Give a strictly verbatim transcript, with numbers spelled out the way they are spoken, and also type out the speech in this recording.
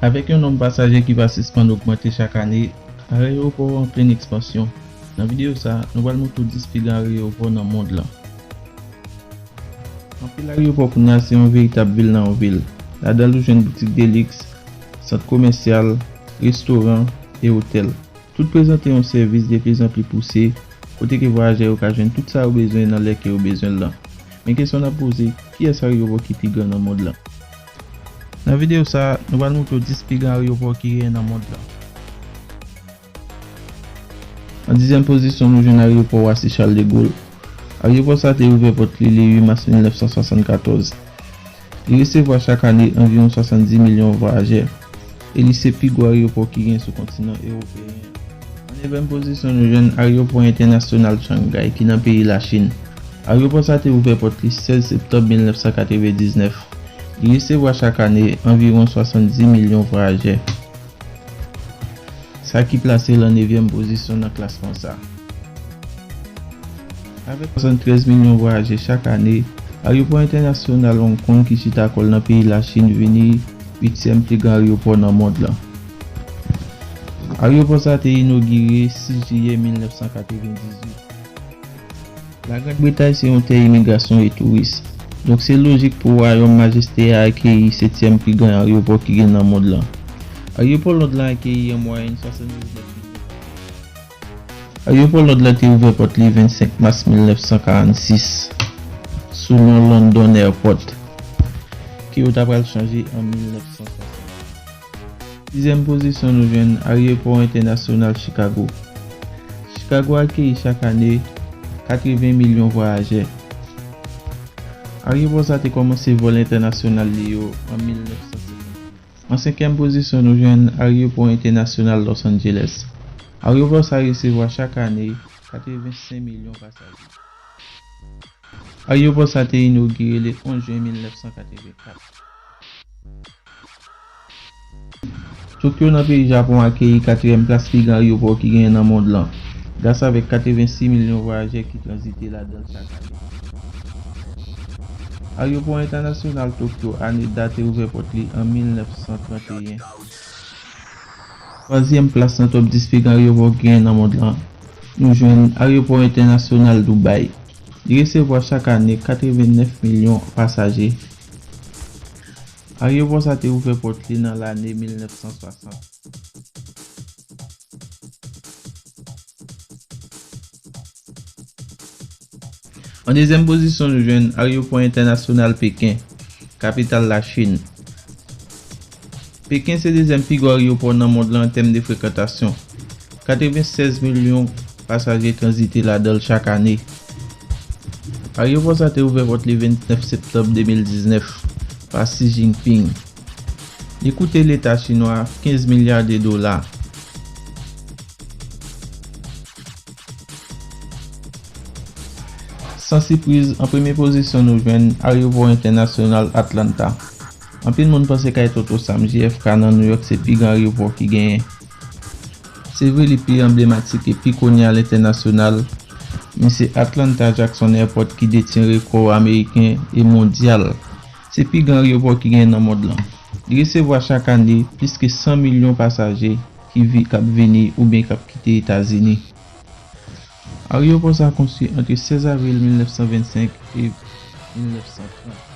Avèk yon nonb pasaje ki pa sispann ogmante chak ane, ayewopò an plen ekspansyon. Nan videyo sa, nou pral montre w dis pi gran ayewopò nan mond lan. Anpil ayewopò kounye a se yon veritab vil nan yon vil. Ladan l ou jwenn boutik de liks, sant komèsyal, restoran e otèl. Tout prezante yon sèvis de pli zan pli pouse, kote ke vwayajè yo ka jwenn tout sa yo bezwen nan lè ke yo bezwen l lan. Men kesyon n ap poze, kiyès ayewopò ki pi gran nan mond lan? Nan videyo sa, nou pral montre w dis pi gran ayewopò ki genyen nan mond lan. An dizyèm pozisyon, nou jwenn ayewopò Wasi Charles de Gaulle. Ayewopò sa te ouvè pòt li le uit mas mil nèf san swasann katòz. Li resevwa chak ane anviwon swasanndis milyon vwayajè, e li se pi gwo ayewopò ki gen sou kontinan ewopeyen an. An nevyèm pozisyon, nou jwenn ayewopò entènasyonal Shanghai ki nan peyi Lachin. Ayewopò sa te ouvè pòt li sèz septanm mil nèf san katrevendiznèf. Li resevwa chak ane anviwon swasanndis milyon vwayajè, sa ki plase l an nevyèm pozisyon nan klasman sa. Avèk swasanntrèz milyon vwayajè chak ane, ayewopò entènasyonal Hong Kong ki chita kò l nan peyi Lachin vini uityèm pi gran ayewopò nan mond lan. Ayewopò sa te inogire sis jiyè mil nèf san katrevendizuit. Lagrand Bretay se yon tè imigrasyon e touris. Donk se lojik pou Wayòm Majeste a akeyi setyèm pi gran ayewopò ki gen nan mond lan. Ayewopò Lond lan akeyi an mwayèn swasanndiznèf milyon. Ayewopò Lond lan te ouvè pòt li vennsenk mas mil nèf san karannsis sou non London Airport, ke yo ta pral chanje an mil nèf san swasanndiz. Sizyèm pozisyon, nou jwenn ayewopò entènasyonal Chicago. Chicago akeyi chak ane katreven milyon vwayajè. Ayewopò sa te kòmanse vòl entènasyonal li yo an mil nèf san senkant. An senkyèm pozisyon, nou jwenn ayewopò entènasyonal Los Angeles. Ayewopò sa resevwa chak ane katrevensenk milyon pasaje. Ayewopò sa te inogire le onz jen mil nèf san katrevenkat. Tokyo nan peyi Japon akeyi katriyèm plas pi gran ayewopò ki genyen nan mond lan, gras avèk katrevensis milyon vwayajè ki tranzite ladan l chak ane. Ayewopò entènasyonal Tokyo Haneda te ouvè pòt li an mil nèf san tranteyen. Twazyèm plas nan top dis pi gran ayewopò ki genyen nan mond lan, nou jwenn ayewopò entènasyonal Dubai. Li resevwa chak ane katrevennèf milyon pasaje. Ayewopò sa te ouvè pòt li nan lane mil nèf san swasant. An dezyèm pozisyon, nou jwenn ayewopò entènasyonal Peken, kapital Lachin. Peken se dezyèm pi gwo ayewopò nan mond lan an tèm de frekantasyon. Katrevensèz milyon pasaje tranzite ladan l chak ane. Ayewopò sa te ouvè pòt li vennèf septanm de mil diznèf pa Xi Jinping. Li koute leta chinwa kenz milya de dola. San sipriz, an premye pozisyon nou jwenn ayewopò entènasyonal Atlanta. Anpil moun panse kay Toto Sam J F K nan New York se pi gran ayewopò ki genyen. Se vre li pi anblematik e pi koni a lentènasyonal, men se Atlanta Jackson Airport ki detyen rekò ameriken e mondyal. Se pi gran ayewopò ki genyen nan mond lan. Li resevwa chak ane plis ke san milyon pasaje ki vi-, k ap vini oubyen k ap kite Etazini. Ayewopò sa konstwi ant sèz avril mil nèf san vennsenk e mil nèf san trant.